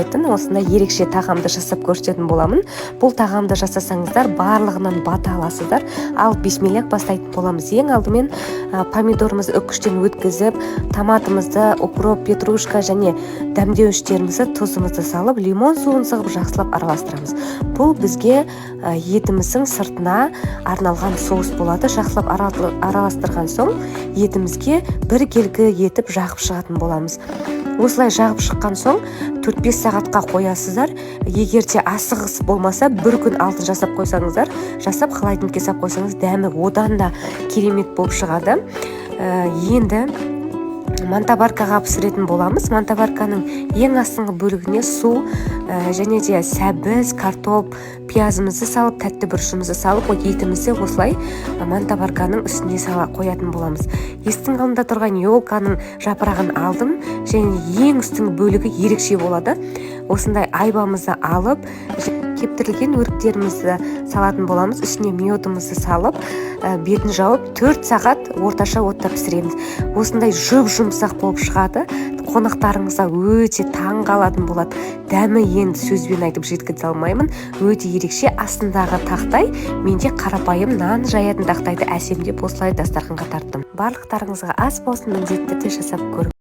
Осындай ерекше тағамды жасап көрсететін боламын. Бұл тағамды жасасаңыздар, барлығынан бата аласыздар. Ал бисмиллах, бастайтын боламыз. Ең алдымен помидорымызды үккіштен өткізіп, томатымызды, укроп, петрушка және дәмдеуіштерімізді, тұзымызды салып, лимон суын сығып, жақсылап араластырамыз. Бұл бізге етіміздің сыртына арналған соус болады. Жақсылап араластырған соң, етімізге біркелкі етіп жағып шығатын боламыз. Осылай жағып шыққан соң, 4-5 сағатқа қоясыздар. Егер де асығыс болмаса, бір күн алдын жасап қойсаңыздар, жасап, холодильникке салып қойсаңыз, дәмі одан да керемет болып шығады. Енді мантоваркаға пісіретін боламыз. Мантоварканың ең астыңғы бөлігіне су және де сәбіз, картоп, пиязымызды салып, тәтті бұрышымызды салып, етімізді осылай мантоварканың үстіне сала қоятын боламыз. Есіктің алдында тұрған елканың жапырағын алдым және ең үстіңгі бөлігі ерекше болады. Осындай айбамызды алып, кептірілген өріктерімізді салатын боламыз. Үстіне медімізді салып, бетін жауып, 4 сағат орташа отта пісіреміз. Осындай жұп жұмсақ болып шығады. Қонақтарыңызға өте таң қалатын болады. Дәмі енді сөзбен айтып жеткізе алмаймын, өте ерекше. Астындағы тақтай менде қарапайым нан жаятын тақтайды әсемдеп, осылай дастарханға тарттым. Барлықтарыңызға ас болсын! Міндетті түрде жасап көріңіз.